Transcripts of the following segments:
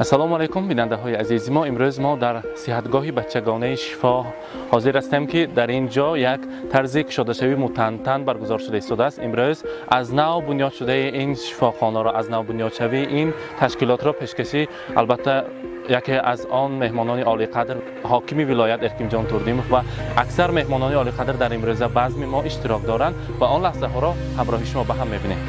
Ассалому алайкум, бинандаҳои азизи мо. Имрӯз мо дар сиҳатгоҳи бачагонаи шифо ҳозир ҳастем, ки дар ин ҷо як тарзи кушодашавии мутантан баргузор шуда истодааст. Имрӯз аз нав бунёд шудаи ин шифохонаро, аз нав бунёдшавии ин ташкилотро пешкашӣ албатта яке аз он меҳмонони олиқадр ҳокими вилоят Эркинҷон Турдимов ва аксар меҳмонони олиқадр дар имрӯза базми мо иштирок доранд ва он лаҳзаҳоро ҳамроҳи шумо ба ҳам мебинем.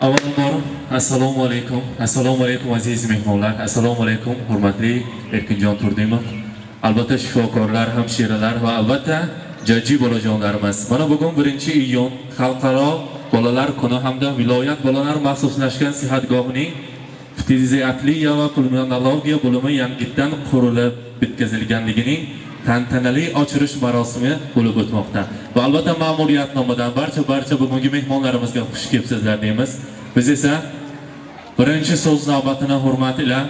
Avvalambor assalomu alaykum. Assalomu alaykum aziz mehmonlar. Assalomu alaykum hurmatli Erkinjon Turdimov. Albatta shifokorlar, hamshiralar va albatta jajji bolajonlarimiz. Mana bugun 1-iyun Xalqaro bolalar kuni hamda viloyat bolalar maxsuslashgan sihatgohining ftiziatriya va pulmonologiya bo'limi yangitdan qurilib bitkazilganligining tantanali ochilish marosimi bo'lib o'tmoqda. Va albatta ma'muriyat nomidan barcha bugungi mehmonlarimizga xush kelibsizlar deymiz. Biz esa birinchi so'z navbatini hurmat ila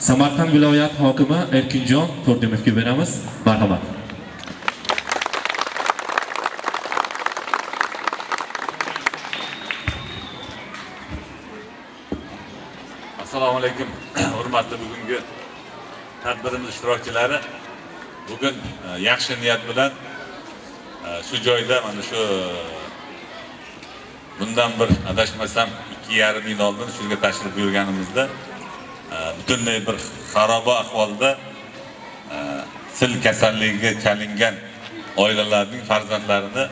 Samarqand viloyat hokimi Erkinjon Turdimovga beramiz. Marhamat. Assalomu alaykum, hurmatli bugungi tadbirimiz ishtirokchilari. Bugun yaxshi niyat bilan shu joyda mana shu bundan bir adashmasam 2,5 yil oldin shu yerga tashrif buyurganimizda butunlay bir xaroba ahvolda sil kasalligiga chalingan oilalarning farzandlarini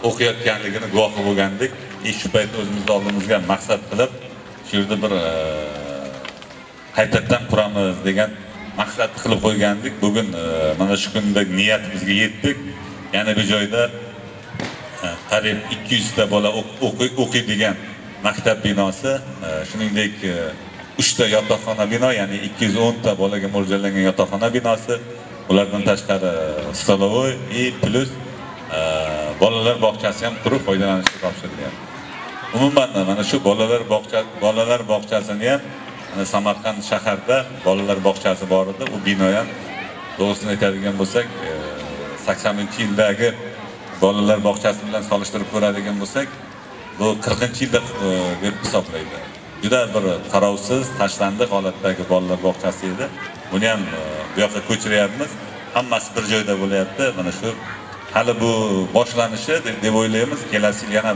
o'qiyotganligini guvohi bo'lgandik. Shu paytda o'zimizni oldimizga maqsad qilib shu yerda bir qaytadan quramiz degan maqsad qilib qo'ygandik. Bugun mana shu kunda niyatimizga yetdik. Yana bu joyda qariyb 200 ta bola o'qiydigan maktab binosi, shuningdek 3 ta yotoqxona bino, ya'ni 210 ta bolaga mo'ljallangan yotoqxona binosi, ulardan tashqari stolovoy и plus bolalar bog'chasi ham qurib foydalanishga topshirilgan. Umuman mana shu bolalar bog'chasini ham Samarqand shaharda bolalar bog'chasi bor edi. U bino ham to'g'risini aytadigan bo'lsak, 80-yildagi bolalar bog'chasi bilan solishtirib ko'radigan bo'lsak, bu 40-yilda deb hisoblaydi. Juda bir qarovsiz, tashlandiq holatdagi bolalar bog'chasi edi. Buni ham bu yoqqa ko'chiryapmiz. Hammasi bir joyda bo'lyapti. Mana shu hali bu boshlanishi deb o'ylaymiz. Kelasi yil yana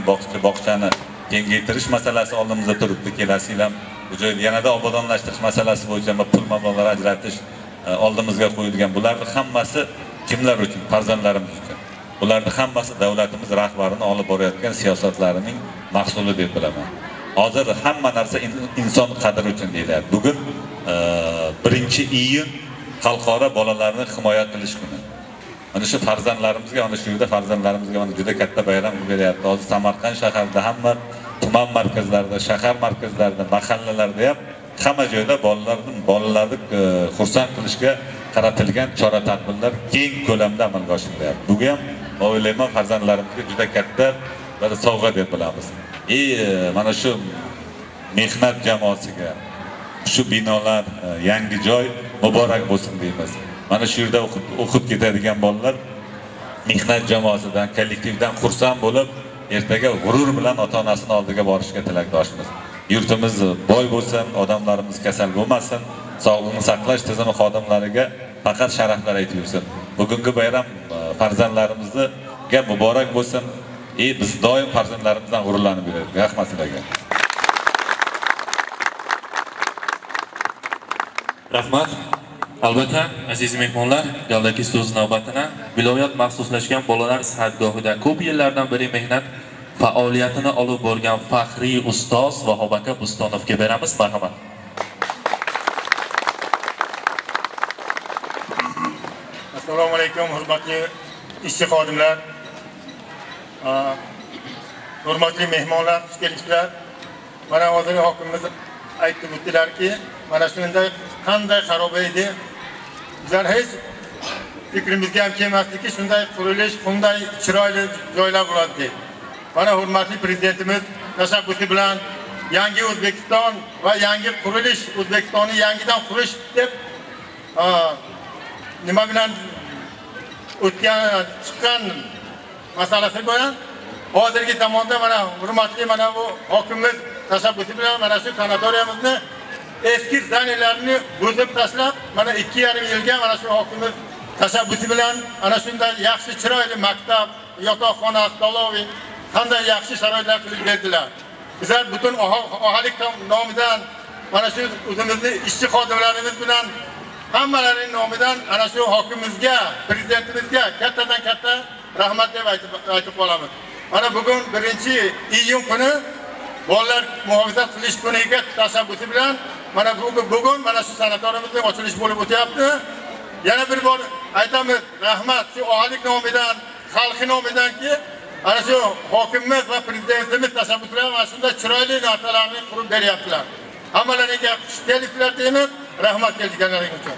bog'chani kengaytirish masalasi oldimizda turibdi. Kelasi yil ham bu joyni yanada obodonlashtirish masalasi bo'yicha pul mablag'lar ajratish oldimizga qo'yilgan. Bularning hammasi kimlar uchun? Farzandlarimiz uchun. Bularning hammasi davlatimiz rahbarini olib borayotgan siyosatlarining mahsuli deb bilaman. Hozir hamma narsa inson qadri uchun deyiladi. Bugun 1-iyun Xalqaro bolalarni himoya qilish kuni. Mana shu farzandlarimizga, mana shu yerda farzandlarimizga mana juda katta bayram qilib beryapti. Hozir Samarqand shahrida hamma tuman markazlarida, shahar markazlarida, mahallalarda ham hamma joyda bolalarni xursand qilishga qaratilgan chora-tadbirlar keng ko'lamda amalga oshirilyapti. Bugun ham o'ylayman farzandlarimizga juda katta bir sovg'a deb bilamiz. Mana shu mehnat jamoasiga shu binolar, yangi joy muborak bo'lsin deymiz. Mana shu yerda o'qib ketadigan bolalar mehnat jamoasidan, kollektivdan xursand bo'lib, ertaga g'urur bilan ota-onasini oldiga borishga tilakdoshmiz. Yurtimiz boy bo'lsin, odamlarimiz kasal bo'lmasin, sog'liqni saqlash tizimi xodimlariga faqat sharaflar aytib yursin. Bugungi bayram farzandlarimizga muborak bo'lsin. Biz doim farzandlarimizdan g'ururlanib yuraylik. Rahmat sizlarga. Rahmat. Albatta, aziz mehmonlar, galdagi so'z navbatini viloyat maxsuslashgan bolalar sihatgohida ko'p yillardan beri mehnat faoliyatini olib borgan faxriy ustoz Vahob aka Bustonovga beramiz. Marhamat. Assalomu alaykum, hurmatli ishchi xodimlar, hurmatli mehmonlar, xush kelibsizlar. Mana hozir hokimimiz aytib o'tdilarki, mana shunday qanday xaroba edi. Bizlar hech fikrimizga ham kelmasdiki, shunday qurilish, shunday chiroyli joylar bo'ladi deb. Mana hurmatli prezidentimiz tashabbusi bilan yangi O'zbekiston va yangi qurilish, O'zbekistonni yangidan qurish deb nima bilan o'tgan chiqqan masalasi bilan hozirgi zamonda mana hurmatli mana bu hokimimiz tashabbusi bilan mana shu sanatoriyamizni eski zaniyalarni buzib tashlab mana 2,5 yilga mana shu hokimimiz tashabbusi bilan ana shunday yaxshi chiroyli maktab, yotoqxona, stoloviy qanday yaxshi sharoitlar qilib berdilar. Bizlar butun aholi nomidan mana shu o'zimizni ishchi xodimlarimiz bilan hammalarining nomidan ana shu hokimimizga, prezidentimizga kattadan katta rahmat deb aytib qolamiz. Mana bugun 1-iyun kuni bolalar muhofazat qilish kuniga tashabbusi bilan mana bugun mana shu sanatoriyamizning ochilishi bo'lib o'tyapti. Yana bir bor aytamiz, rahmat shu aholi nomidan, xalqi nomidanki ana shu hokimimiz va prezidentimiz tashabbusi bilan mana shunday chiroyli narsalarni qurib beryaptilar. Hammalariga xush kelibsizlar deymiz, rahmat kelganlaringiz uchun.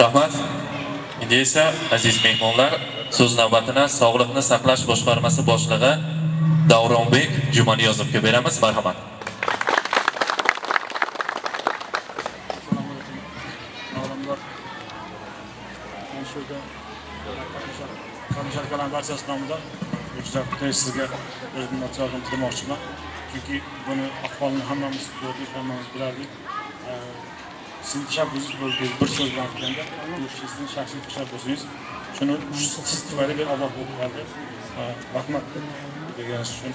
Rahmat. Endi esa aziz mehmonlar, so'z navbatini Sog'liqni saqlash boshqarmasi boshlig'i Davronbek Jumaniyozovga beramiz. Marhamat. Assalomu alaykum. Avvalambor men shu yerda qatnashayotganlar barchasi nomidan Bekzod sizga o'z minnatdorligimni bildirmoqchiman. Chunki buni ahvolini hammamiz ko'rdik, hammamiz bilardik. Sizning tashabbusingiz bo'ldi, bir so'z bilan aytganda, bu sizning shaxsiy tashabbusingiz. Shuni siz tufayli bir obod bo'lib qoldi. Rahmat deganingiz uchun.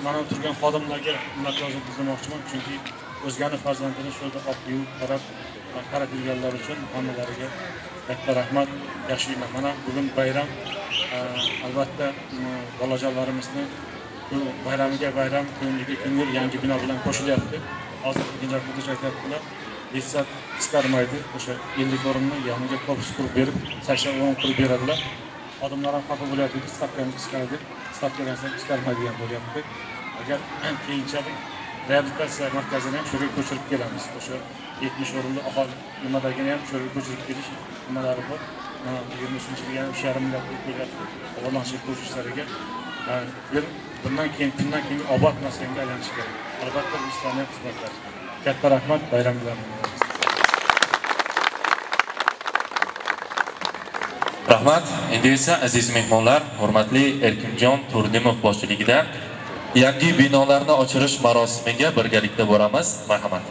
Mana turgan xodimlarga minnatdorlik bildirmoqchiman, chunki o'zgani farzandini shu yerda olib yuvib, qarab yurganlar uchun hammalariga katta rahmat. Yaxshi kunlar. Mana bugun bayram. Albatta bolajonlarimizni bu bayramiga bayram, ko'ngliga ko'ngil yangi bino bilan qo'shilyapti. Hozir Bekzod aytyaptilar, litsat qisqarmaydi, o'sha 50 o'rinni yoniga korpus qurib berib, 80 o'rin qurib beradilar. Odamlar ham xafa bo'lyapti, stavkamiz qisqardi, stavkalarimiz qisqarmaydigan bo'lyapti. Agar keyinchalik reabilitatsiya markazini ham shu yerga ko'chirib kelamiz. O'sha 70 o'rinli aholi nimadagini ham shu yerga ko'chirib kelish nimalari bor. Mana 23-yilga ham 3,5 milliard pul qo'yyapti. Obodonchilik ko'rishlariga bir bundan keyin kundan keyin obod maskanga aylanishi kerak. Albatta bu ishlarni xizmatlar. Katta rahmat, bayram bilan. Rahmat. Endi esa aziz mehmonlar, hurmatli Erkinjon Turdimov boshchiligida yangi binolarni ochilish marosimiga birgalikda boramiz. Marhamat.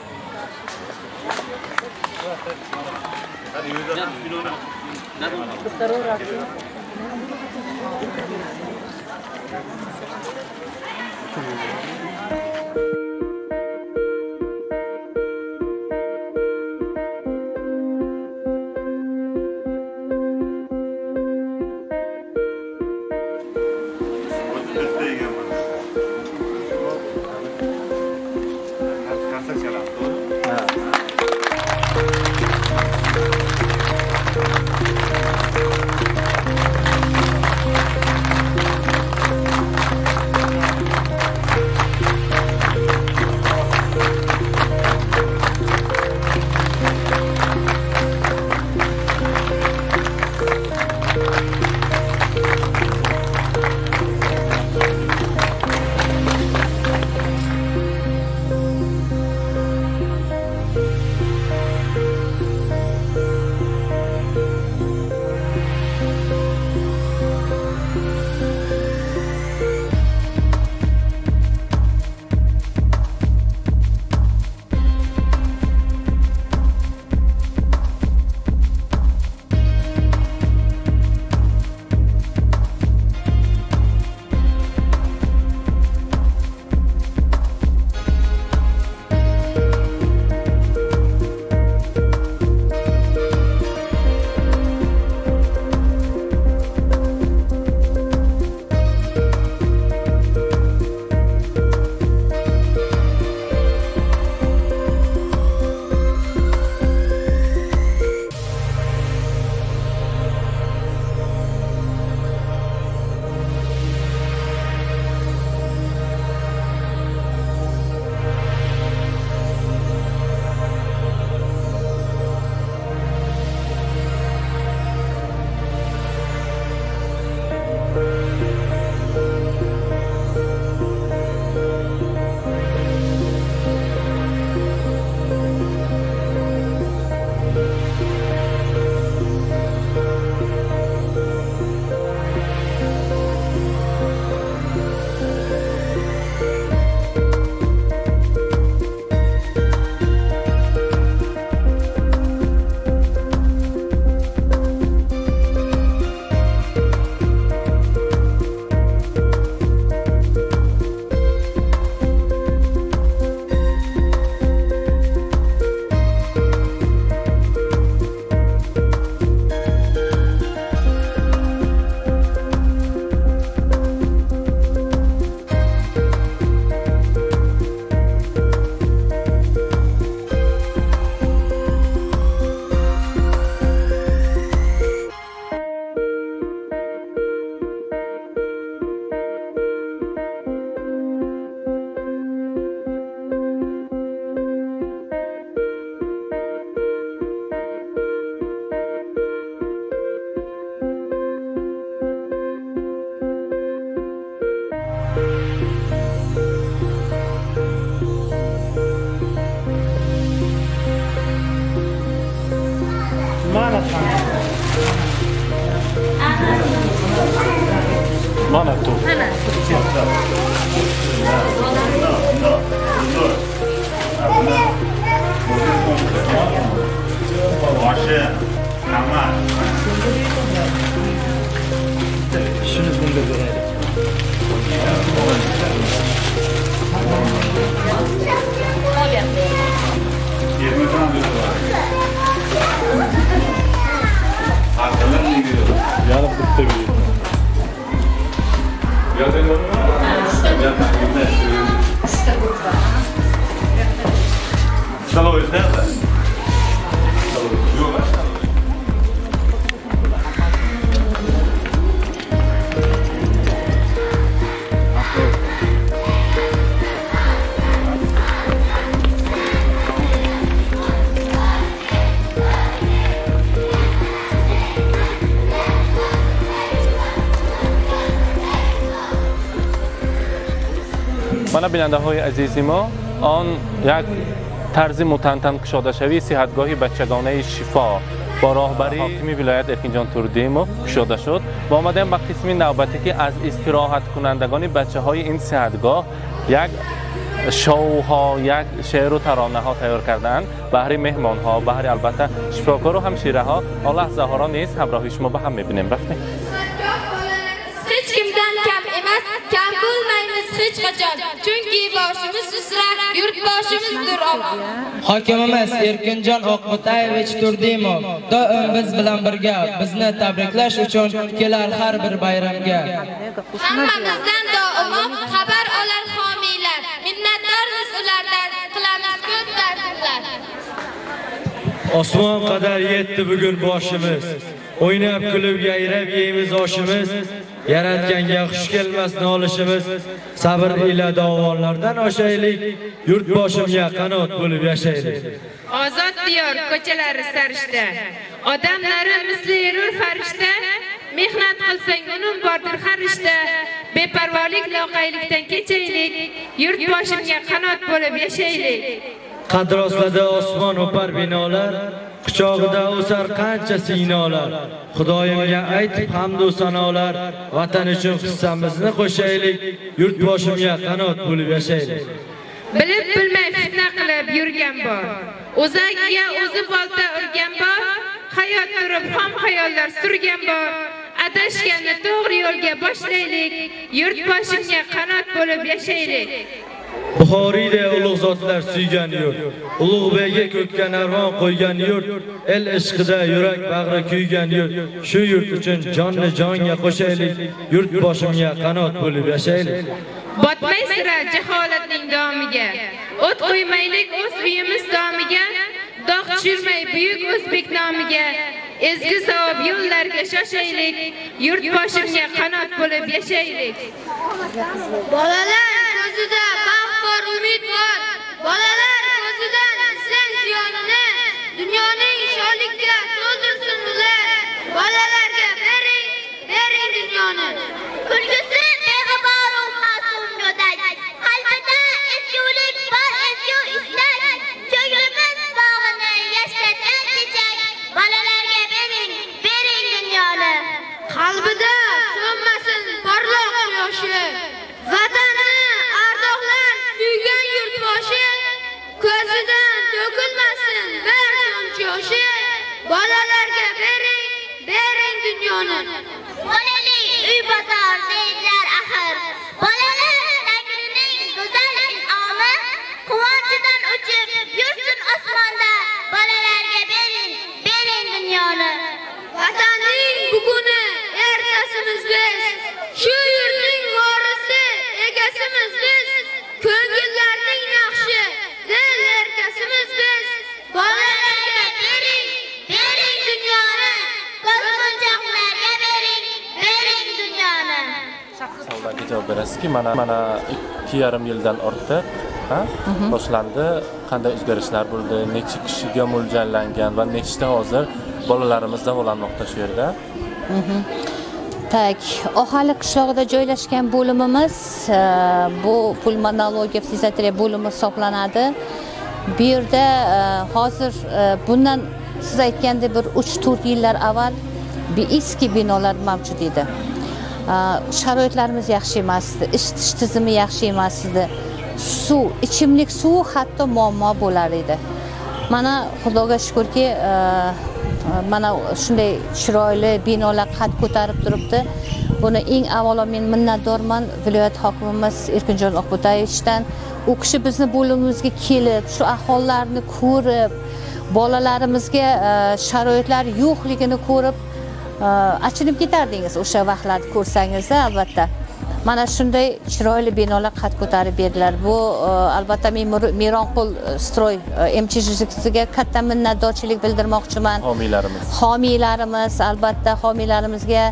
Uchta gruppa. Mana binandaҳои азизи мо, он як тарзи мутантан кушодашавии сиҳатгоҳи бачагонаи Шифо бо роҳбарии ҳокими вилоят Эркинҷон Турдимов кушода шуд. Ва омадем ба қисми навбатӣ, ки аз истироҳаткунандагони бачаҳои ин сиҳатгоҳ як шоуҳо, як шеъру таронаҳо тайёр кардаанд баҳри меҳмонҳо, баҳри албатта шифокору ҳамшираҳо. Он лаҳзаҳоро низ ҳамроҳи шумо ба ҳам мебинем. Рафтем. Hech kimdan kam emas, kam bo'lmaymiz hech qachon, chunki boshimiz uzra yurtboshimizdir omon. Hokimimiz Erkinjon Oqbo'tayevich Turdimov doim biz bilan birga, bizni tabriklash uchun kelar har bir bayramga. Hammamizdan doimo xabar olar homiylar, minnatdormiz ulardan, qilamiz ko'p ta'zimlar. Osmon qadar yetdi bugun boshimiz, o'ynab kulib yayrab yeymiz oshimiz. Yaratganga xush kelmas nolishimiz, sabr ila dovonlardan oshaylik, yurt boshimga qanot bo'lib yashaylik. Ozod diyor ko'chalari sarishta, odamlari misli erur farishta, mehnat qilsang unum bordir har ishda, beparvolik loqaylikdan kechaylik, yurt boshimga qanot bo'lib yashaylik. Qad rostladi osmon o'par binolar, quchog'ida o'sar qancha sinolar. Xudoyimga aytib hamd u sanolar, vatan uchun hissamizni qo'shaylik, yurt boshimga qanot bo'lib yashaylik. Bilib bilmay fitna qilib yurgan bor, o'zagiga o'zi bolta urgan bor, hayot turib xom xayollar surgan bor, adashganni to'g'ri yo'lga boshlaylik, yurt boshimga qanot bo'lib yashaylik. Buxoriyda ulug' zotlar suygan yurt, Ulug'bekka ko'kka narvon qo'ygan yurt, el ishqida yurak bag'ri kuygan yurt, shu yurt uchun jonni jonga qo'shaylik, yurt boshimga qanot bo'lib yashaylik. Botmay sira jaholatning domiga, o't qo'ymaylik o'z uyimiz domiga, dog' tushirmay buyuk o'zbek nomiga, ezgu savob yo'llarga shoshaylik, yurt boshimga qanot bo'lib yashaylik. Bolalar ko'zida baxt bor, umid bor. Bolalar ko'zidan izlang ziyonini, dunyoning shodlikka to'ldirsin ular. Bolalarga bering, bering dunyoni. Kulgusi beg'ubor u ma'sum go'dak, qalbida ezgulik bor, ezgu istak. Ko'nglimiz bog'ini yashnatgan chechak, bolalarga bering, bering dunyoni. Qalbida so'nmasin porloq quyoshi, vatanni ardoqlar suygan yurtboshi, ko'zidan to'kilmasin bir tomchi yoshi, bolalarga bering, bering dunyoni. Bolali uy bozor deydilar axir, bolalar tangrining go'zal in'omi, quvonchidan uchib yursin osmonda, bolalarga bering, bering dunyoni. Vatanning buguni ertasimiz biz, shu yurtning vorisi egasimiz biz, ko'ngillarning naqshi dil erkasimiz biz, bolalarga bering, bering dunyoni, ko'zmunchoqlarga bering, bering dunyoni. Savollarga javob berasizki, mana 2,5 yildan ortiq boshlandi, qanday o'zgarishlar bo'ldi, necha kishiga mo'ljallangan va nechta hozir bolalarimiz davolanmoqda shu yerda? Tak, Ohali qishlog'ida joylashgan bo'limimiz bu pulmonologiya fizioterapiya bo'limi hisoblanadi. Bu yerda hozir bundan siz aytgandek bir 3-4 yillar avval eski binolar mavjud edi. Sharoitlarimiz yaxshi emasdi, isitish tizimi yaxshi emas edi. Suv, ichimlik suvi hatto muammo bo'lar edi. Mana Xudoga shukurki, mana shunday chiroyli binolar qad ko'tarib turibdi. Buni eng avvalo men minnatdorman viloyat hokimimiz Erkinjon Oqbo'tayevichdan. U kishi bizni bo'limimizga kelib, shu ahvollarni ko'rib, bolalarimizga sharoitlar yo'qligini ko'rib, achinib ketardingiz o'sha vaqtlarni ko'rsangiz albatta. Mana shunday chiroyli binolar qad ko'tarib berdilar. Bu albatta men Mironqul Stroy MChJsiga katta minnatdorchilik bildirmoqchiman. Homiylarimiz. Homiylarimiz, albatta homiylarimizga,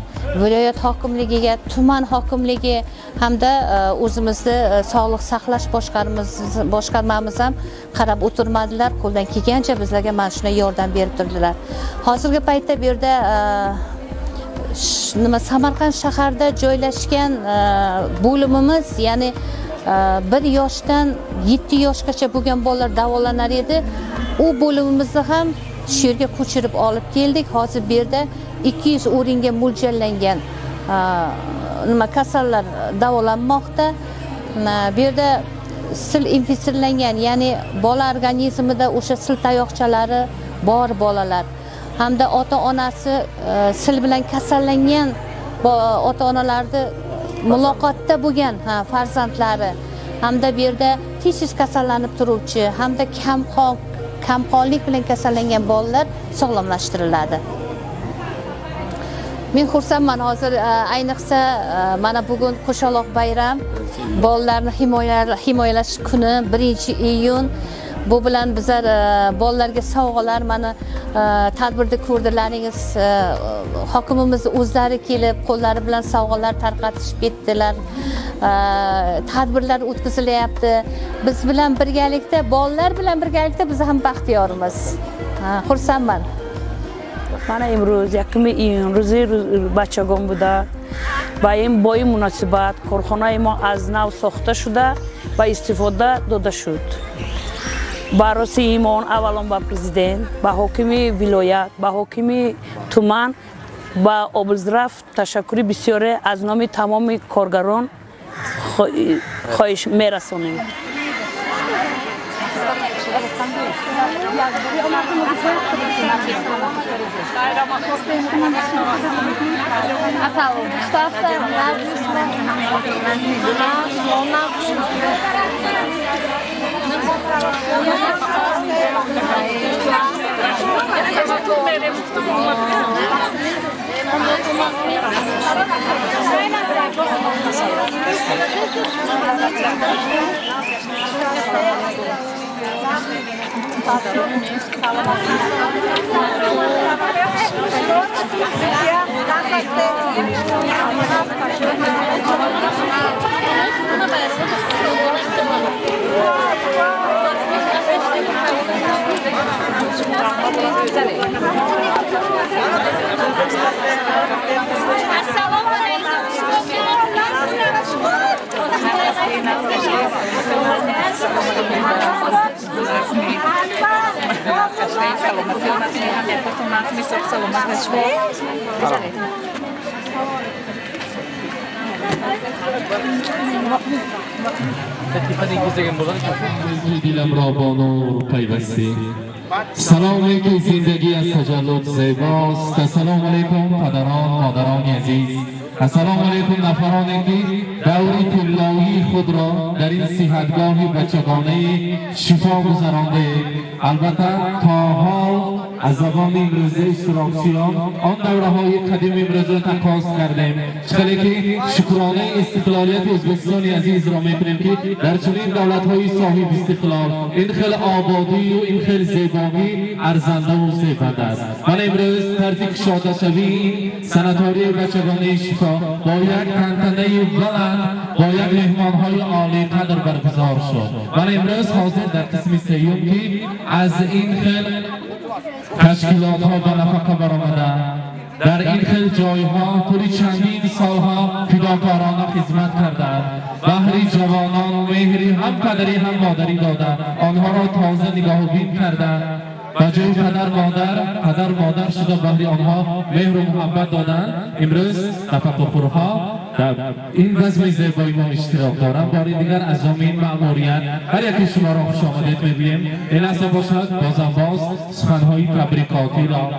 viloyat hokimligiga, tuman hokimligi hamda o'zimizni sog'liq saqlash boshqarmamiz ham qarab o'tirmadilar, qo'ldan kelgancha bizlarga mana shunday yordam berib turdilar. Hozirgi paytda bu yerda nima Samarqand shaharida joylashgan bo'limimiz, ya'ni 1 yoshdan 7 yoshgacha bo'lgan bolalar davolanar edi. U bo'limimizni ham shu yerga ko'chirib olib keldik. Hozir bu yerda 200 o'ringa mo'ljallangan nima kasallar davolanmoqda. Bu yerda sil infitsirlangan, ya'ni bola organizmida o'sha sil tayoqchalari bor bolalar hamda ota-onasi sil bilan kasallangan ota-onalarni muloqotda bo'lgan farzandlari hamda bu yerda tez-tez kasallanib turuvchi hamda kamqonlik bilan kasallangan bolalar sog'lomlashtiriladi. Men xursandman hozir, ayniqsa mana bugun Qo'shaloq bayram, bolalarni himoyalash kuni 1-iyun. Bu bilan bizlar bolalarga sovg'alar, mana tadbirda ko'rdilaringiz, hokimimiz o'zlari kelib qo'llari bilan sovg'alar tarqatishib ketdilar. Tadbirlar o'tkazilyapti. Biz bilan birgalikda, bolalar bilan birgalikda biz ham baxtiyormiz. Xursandman. Mana imro'z 1 iyun ro'zi bachagон буда ва ин бо ин муносибат корхонаи мо аз нав сохта шуда ва истифода дода шуд. Ба роси имон аввалон ба президент, ба ҳокими вилоят, ба ҳокими туман, ба облздрав ташаккури бисёре аз номи тамоми коргарон хоҳиш мерасонем. دلم را با نور پیوسته. سلام علیکم، زندگی از تجلد زیباست. السلام علیکم پدران مادران عزیز. السلام علیکم نفرانی که دوری طلایی خود را در این صحتگاه بچگانه شفا گذرانده. البته تا حال از زبان امروزه اشتراکچیان آن دوره های قدیم امروزه را تقاضا کردیم، چخلی که شکرانه استقلالیت ازبکستان عزیز را میکنیم که در چنین دولت های صاحب استقلال این خیلی آبادی و این خیلی زیبایی ارزنده و زیبنده است. من امروز طرز کشاده شوی این سنتاری بچگانه شفا با یک تنتنه بلند با یک مهمان های عالی قدر برگزار شد. من امروز حاضر در قسم سیوم که از این خیل تشکیلات ها به نفقه برآمدند، در این خیل جایها طول چندین سالها فداکارانه خدمت کردند، بهری جوانان مهری هم پدری هم مادری دادند، آنها را تازه نگاه و بین کردند، به جای پدر مادر شده بهری آنها مهر و محبت دادند. امروز نفقه خورها در این بزم زیبایی ما اشتراک دارم. بار دیگر از این مأموریت هر یکی شما را خوش آمدید میگوییم. این لحظه باشد بازم باز سخنهای تبریکاتی را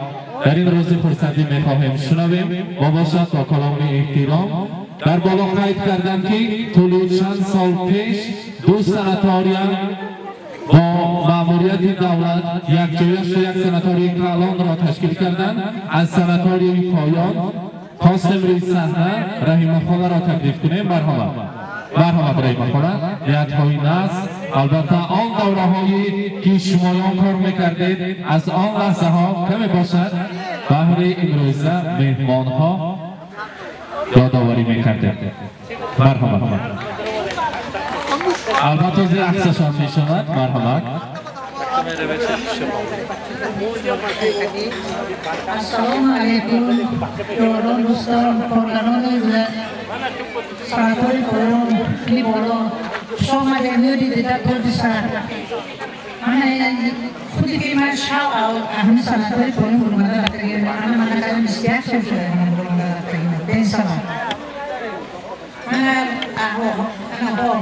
در این روز خرسندی میخواهیم شنویم و باشد با کلام احترام در بالا قید کردم که طول چند سال پیش دو سناتوریم با مأموریت دولت یک جایش یک سناتوری کلان را تشکیل کردند. از سناتوری پایان خواستم روی صحنه رحیمه خاله را تکلیف کنیم. مرحبا مرحبا رحیمه خاله. نیت‌های نصر، البته آن دوره هایی که شمایان کار میکردید از آن لحظه ها کمی باشد بهر امروزه مهمان ها یادآوری میکردید. مرحبا. البته زیر عکسشان میشود. مرحبا. السلام علیکم یاران، دوستان، کارگران سناتور پایان خیلی بالا، خوش آمده نوری دیده تاج سر. من خودی که من شو همین سناتور پایان برمده رفتگی، من کردم 21 سال شده من برمده رفتگی به این سبب من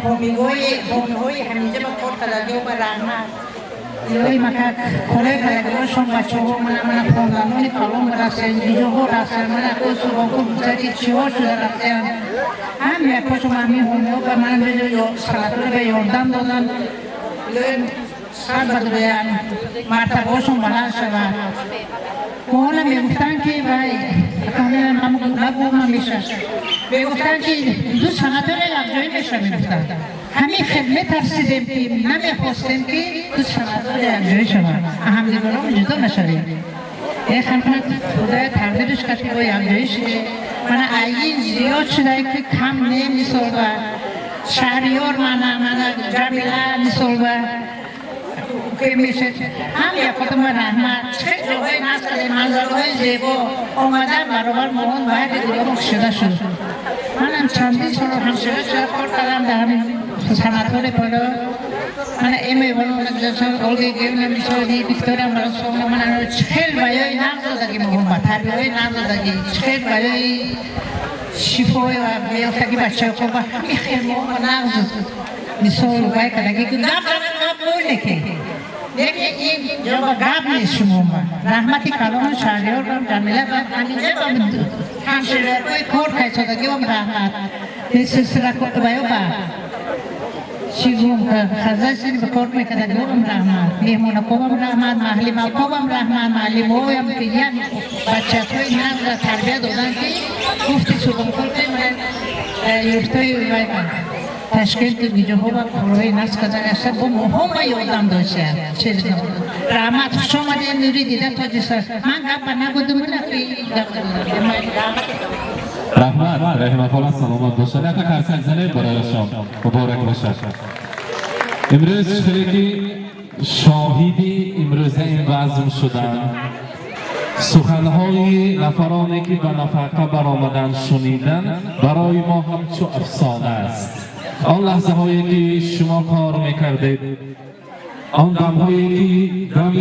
حامیهای همینجا با کار کردگی و رحمت الهی مکه کاره کردگیشون بچه ها من خاندانان کلام رفتن، جیجاها رفتن، من اکو سوانکو گذاری چیها شده رفتن، هم یکاشون همین حامیها به من سناتور به یاردم دادن. الهی سر بدوین مرتبه هاشون بلند شود. مامان میگفتن که وای نگو میشه، میگفتن که دو سناتور یک جایی میشه، میگفتن همین خدمت ترسیدیم که نمیخواستیم که دو سناتور یک جایی شود، همدیگران جدا نشویم. یک خدمت خدای تقدیرش کرد که با یک جایی شده. من این زیاد شده که کم نمیسال و شهریار من جمیله میسال و که میشه هم یک خودم رحمت چه جاهای نصر منظرهای زیبا آمدن برابر مامان باید دیگه شده شد. منم چندین سال همشهری شده کار کردم در همین سناتور بالا. من ایمی بالا گذاشتم اولگی گیرم میشودی ویکتوریا مراسم من 40 بیای نقض دادگی مهم تربیه نقض دادگی 40 بیای شفای و میافتگی بچه خوب همین خیلی مهم نقض مثال وای کردگی که گپ گپ بوله که لیکن این جواب گپ نیست. شما رحمت کلام شهریار و جمیله و همینجا همشهری‌های کار کردگی و رحمت سلسله و با چیزم که خزاشین به کار میکردگی و رحمت مهمون کوبم رحمت محلی کوبم رحمت محلی مویم که یک بچه‌های نقض تربیت دادن که گفتی سوم کردیم یورتای وای تشکیل دیجاها و کارهای نصر کردن اصلا با مهم و یادم داشتم. رحمت خوش آمده نوری دیده تاج سر. من گپ نبودم نه رحمت رحمت خاله سلامت باشد. یک کرسک زنه برای شما مبارک باشد. امروز خیلی که شاهدی امروز این وزن شدن سخنهای نفرانی که به نفقه برآمدن شنیدن برای ما همچو افسانه است. آن لحظه هایی که شما کار میکردید، آن دم هایی که دم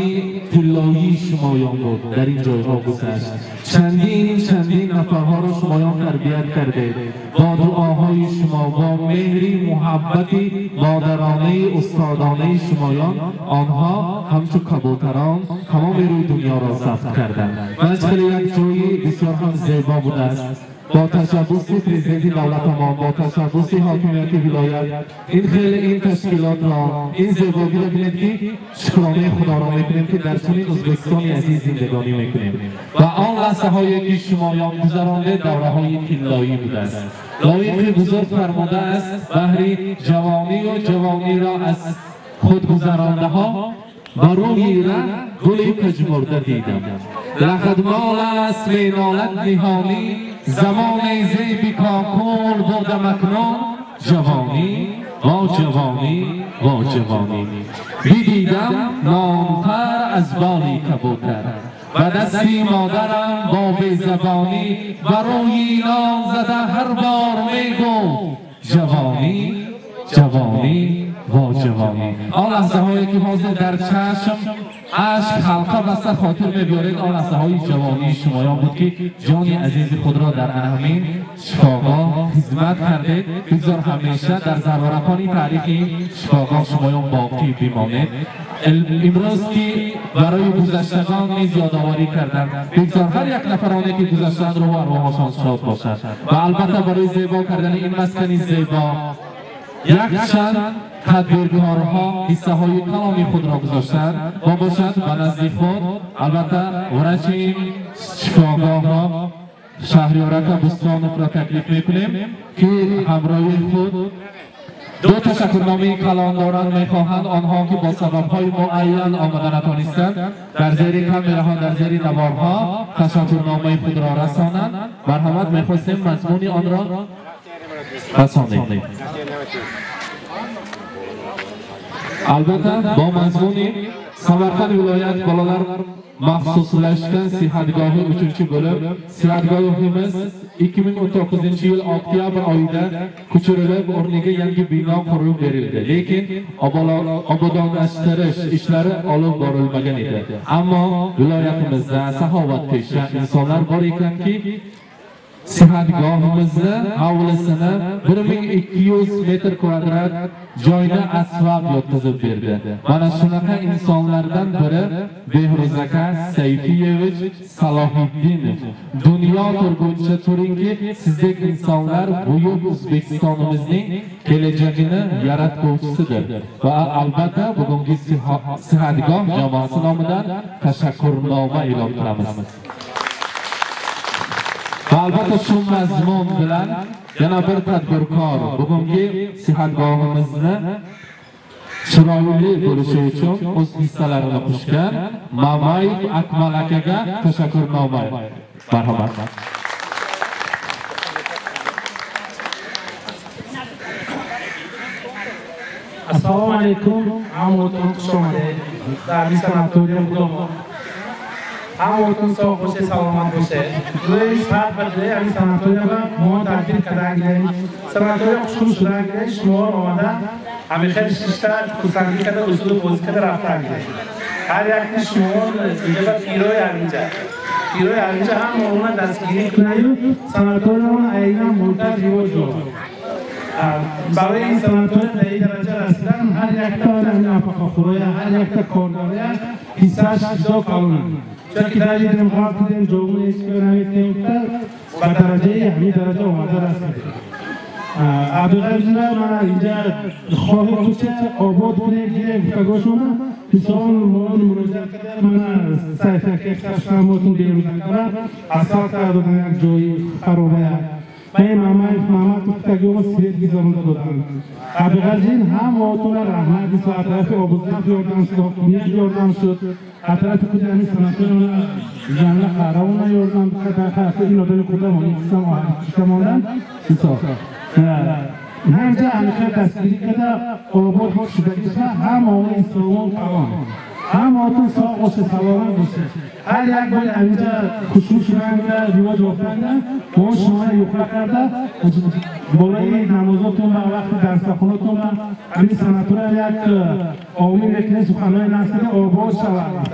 طلایی شمایان بود در این جایها گذشت. چندین نفرها را شمایان تربیت کردید با دعاهای شما، با مهری محبت مادرانه استادانه شمایان، آنها همچو کبوتران تمام روی دنیا را ضبط کردند. و یک جایی بسیار هم زیبا بوده است. با تشبث پرزیدنت دولت ما، با تشبث حاکمیت ولایت، این خیلی این تشکیلات را، این زیبایی را ببینید که شکرانه خدا را میکنیم که در چنین ازبکستان عزیز زندگانی میکنیم. و آن لحظه هایی که شمایان گذرانده دوره های طلایی بوده است. لایق بزرگ فرموده است بهر جوانی و جوانی را از خود گذرانده ها و روی را گل پژمرده دیدم. لقد مال است مینالت نهانی زمان زیبی کاکل بردم اکنون جوانی و جوانی و جوانی. بدیدم نامتر از بالی کبوتر و دستی مادرم با بیزبانی برای نام زده هر بار میگفت جوانی جوانی و جوانی. آن لحظه هایی که حاضر در چشم اشک حلقه بسته خاطر می‌برید، آن لحظه های جوانی شمایان بود که جان عزیز خود را در اهمین شفاگاه خدمت کردید. بگذار همیشه در زرورقان تاریخی شفاگاه شمایان باقی بمانید. امروز که برای گذشتگان نیز یادآوری کردند، بگذار هر یک نفرانی که گذشتند روح ارواحشان شاد باشد. و البته برای زیبا کردن این مسکن زیبا یک چند تدبیرکارها حصه های کلامی خود را گذاشتند با باشد و نزد خود. البته ورچ شفاگاه را Shahriyor aka Bustonovро taklif мекунем, ки ҳамроҳи худ ду ташаккурномаи калон доранд. Мехоҳанд онҳо, ки бо сабабҳои муайян омада натонистанд, дар зери камераҳо, дар зери наворҳо ташаккурномаи худро расонанд. Марҳамат, мехостем мазмуни онро расонем. Albatta, бо мазмуни Samarqand viloyat bolalar maxsuslashgan sihatgohi 3-bo'lim. Sihatgohimiz 2019-yil oktyabr oyida ko'chirilib, o'rniga yangi bino qurib berildi. Lekin obodonlashtirish ishlari olib borilmagan edi. Ammo viloyatimizda saxovatpesha insonlar bor ekanki, sihatgohimizni hovlisini 1200 metr kvadrat joyni asfalt yotqizib berdi. Mana shunaqa insonlardan biri Behruz aka Sayfiyevich Salohiddinov. Dunyo turguncha turingki, sizdek insonlar buyuk O'zbekistonimizning kelajagini yaratuvchisidir. Va albatta bugungi sihatgoh jamoasi nomidan tashakkurnoma e'lon qilamiz. Va albatta shu mazmun bilan yana bir tadbirkor bugungi sihatgohimizni chiroyli bo'lishi uchun o'z hissalarini qo'shgan Mamayev Akmal akaga tashakkurnoma. Marhamat. Assalomu alaykum, hammaton xush omaded. Darbi sanatoriya Xudo. Hammaton sog' bo'lsa, salomat bo'lsa. Biz har bir joy sanatoriyaga mo tadbir qilgan. Sanatoriya xushxush shudagi shunor omada hamisha ishlar xursandlik kada usul o'zi kada raftan. Har yakni shunor injaba piroy arinja. Piroy arinja ham o'rna dastgiri qiladi. Sanatoriya aynan muddat rivoj yo'q. برای این سناتور در این درجه رسیدن هر یک تا نفقه‌خورای هر یک تا کارگرای حصه‌اش جدا کارونه. چون که در این دموکرات دیدیم جوون است که نمی‌تونیم به درجه همین درجه آمده رسیده. عبدالغنی من اینجا خواهی کوچه آباد کنیم که گفتگوشونه پسران مان مراجعه کردم من سایت که شما بیرون کردم اصلا کردن یک جای خرابه. من ماما گفتگو سید گذرانده دادم. عبدالغنی هم آتون رحمت بسیار اطراف آبوزنف یاردم شد، حاکمیت یاردم شد، اطراف خود همین سناتور جمله قهرمان یاردم که این آدم خودم آن آهنگ بسیار. همچه همیشه دستگیری کرده آباد شدگیش هم آن انسان توان هم آتون ساق باشه سلامت باشه. هر یک بار اینجا خوشحال شدن که رواج یافتن ما شما یخ کرده بالای نمازاتون و وقت درس خونتون همین سناتور یک آمین میکنه سخنهای نسل آباد شود.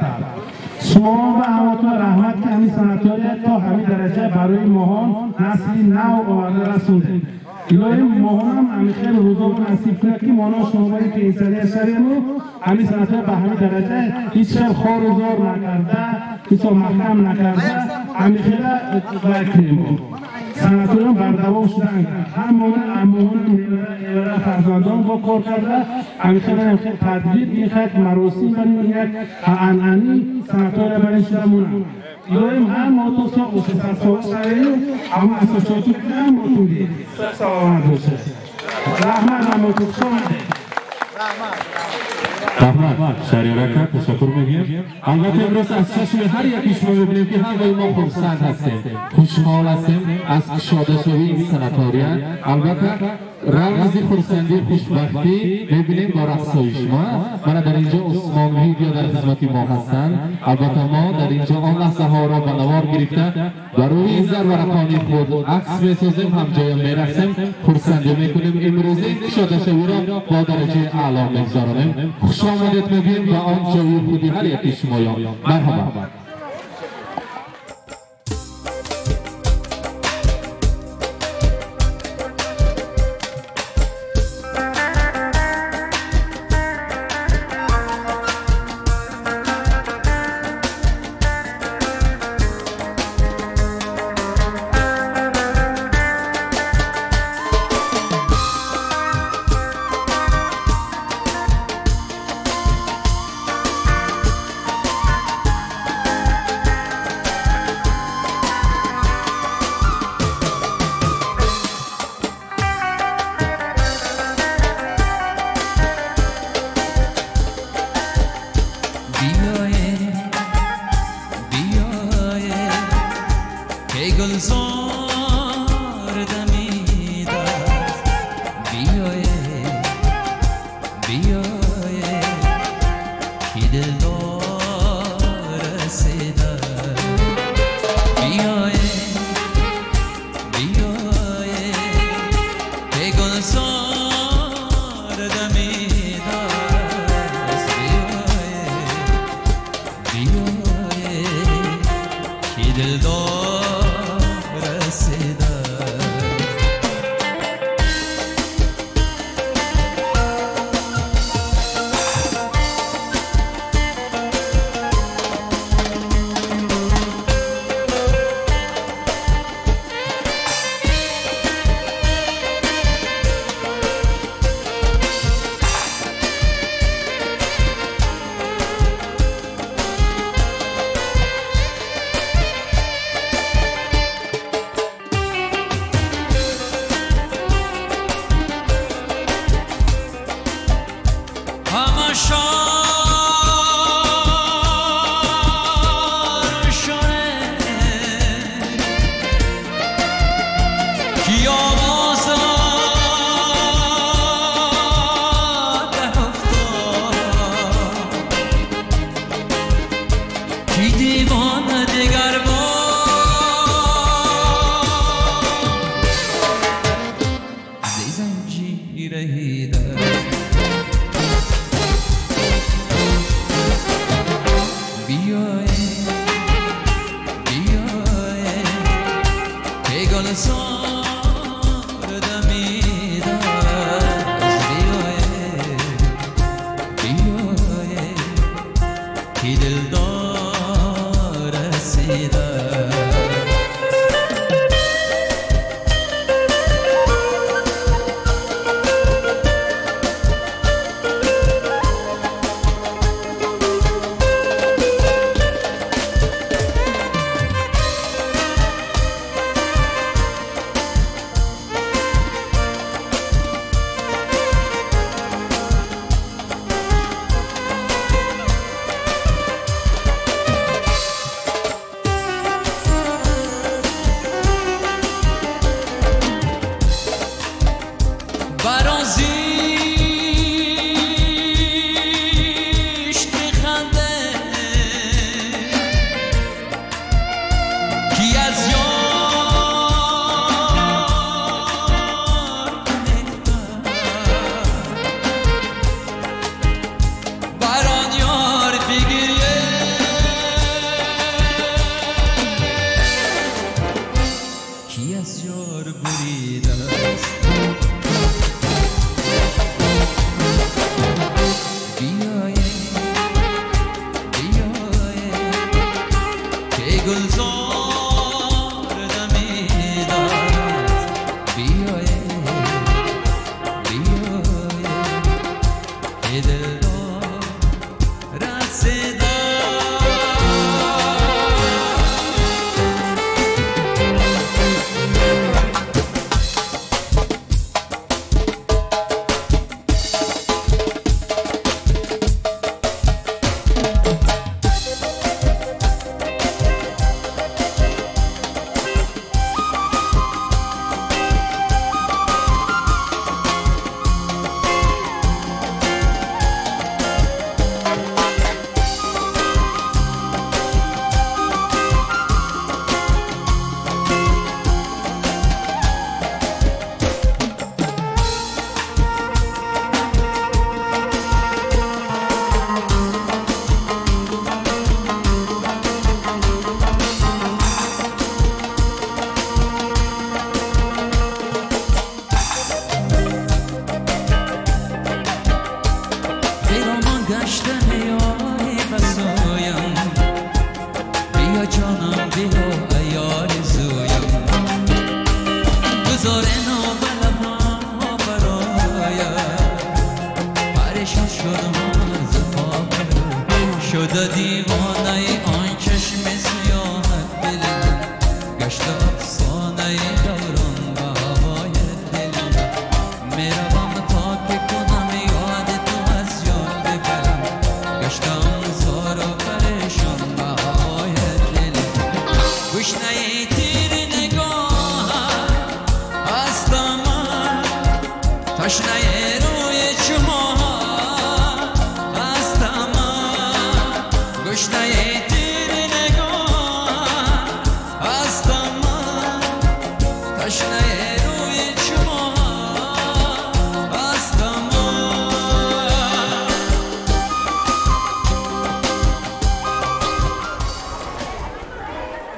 شما و همتون رحمت که همین سناتوریت تا همین درجه برای ماهان نسلی نو آورده رسونده. الهی ماهان هم همین خیلی روزا رو نصیب کنه که مانا شما باید پینسری شویم و همین سناتور به همین درجه هیچ خیلی خار و زار نکرده، هیچ محکم نکرده، همین خیلی باید سناتوران بردوام شدن هم امون فرزندان با کار کرده همین خیلی هم خیلی تدبیر این خیلی مراسم برای یک عنعنی سناتور برای شده مونن. الهیم هم ما تو ساق باشه سرساق شویم اما اساساتو هم ما تو دید سلامت باشه. رحمت هم تو خوش آمدید. رحمت شهریار aka تشکر میگیم. البته امروز از چشم هر یکی شما میبینیم که همه ما خرسند هستیم، خوشحال هستیم از کشاده شوی این سناتوریت. البته رمزی خرسندی خوشبختی میبینیم با رقصهای شما. من در اینجا عثمان ویدیو در خدمت ما هستند. البته ما در اینجا آن لحظه ها را به نوار گرفته و روی زرورقانی خود عکس میسازیم، هم جای میرقصیم، خرسندی میکنیم. امروز این کشاده شوی را با درجه اعلی میگذارانیم. خوش آمدید میگیم به آن جای خودی هر یکی شمایان. مرحبا. کی دیوانه دگر بار زی زنجیره در بیای بیای که گل سار دمیده است بیای بیای که دلدار رسیده.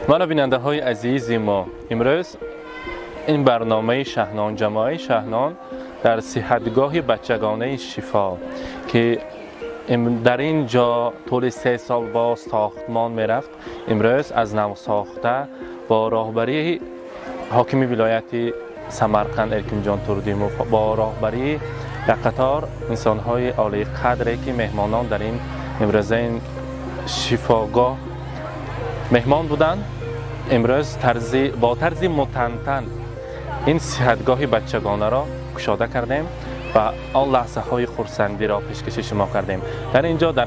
Mana binandaهای azizi ما امروز این برنامه شهنان جماعی شهنان در صحتگاه بچگانه شفا که در اینجا طول 3 سال باز ساختمان میرفت، امروز از نو ساخته با راهبری حاکم ولایت سمرقند ارکینجان توردیموف با راهبری در قطار انسانهای عالی قدری که مهمانان در این امروز این شفاگاه مهمان بودند، امروز با طرز متنتن این صحتگاه بچگانه را گشاده کردیم و آن لحظه های خرسندی را پیشکش شما کردیم. در اینجا در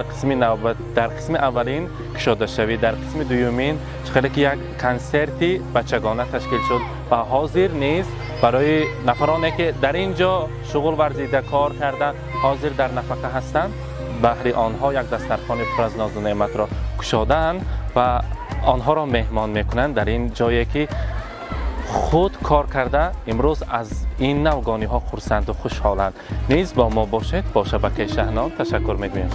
قسم اولین گشاده شوی، در قسم دومین چقدر که یک کنسرتی بچگانه تشکیل شد و حاضر نیز برای نفرانی که در اینجا شغل ورزیده کار کرده حاضر در نفقه هستند، بهر آنها یک دسترخوان پر از ناز و نعمت را گشادند Va онҳоро меҳмон мекунанд дар ин ҷое ки худ кор карда имрӯз аз ин навгониҳо хурсанду хушҳоланд. Низ бо мо бошед бо шабакаи Шаҳнон. Ташаккур мегӯям.